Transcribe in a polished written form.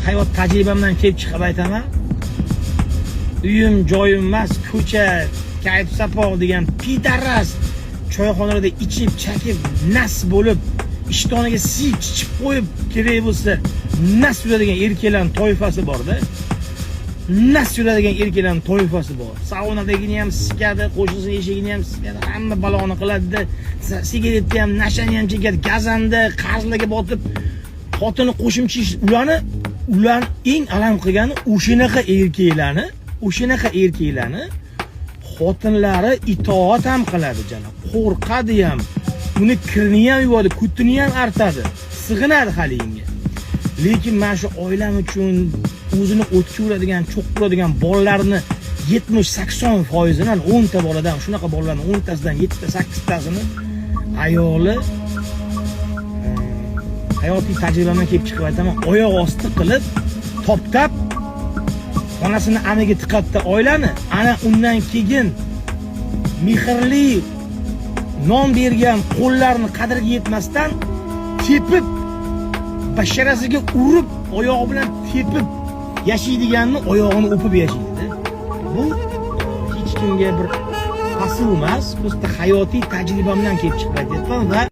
Hayot tajribamdan kelib chiqib aytaman. Uyim joyim emas, ko'cha, kayf sapoq degan пидарас choyxonalarda ichib chakib, nas bo'lib, ishtoniga siyib chichib qo'yib, kerak bo'lsa nas yuradigan erkaklarning toifasi borda. Nas yuradigan erkaklarning toifasi bor. Saunadagini ham sikadi, qo'shnisini eshigini ham sikadi, hamma baloni qiladida, sigaretni ham, nashani ham chekadi, gazanda qarzlarga botib, xotini qo'shimcha ish. Ularni eng alam qilgani, o'shanaqa erkaklarni xotinlari itoat ham qiladi, jana qo'rqadi ham, uni kirini ham yuvadi, ko'tini ham artadi, sig'inadi haliganga. Lekin mana shu oilam uchun o'zini o'tga uradigan, cho'qqa uradigan bolalarni 70-80 foizini, 10 ta boladan, shunaqa bolalarni 10 tasidan yettita, sakkiztasini ayoli, hayotiy tajribamdan kelib chiqib aytaman, oyoq osti qilib, toptab, onasini amiga tiqadida oilani. Ana undan keyin mehrli non bergan qo'llarni qadriga yetmasdan tepib, basharasiga urib, oyog'i bilan tepib yashaydiganni oyog'ini o'pib yashaydi. Bu hech kimga bir pasiv emas, просто hayotiy tajribamdan kelib chiqib aytyapman va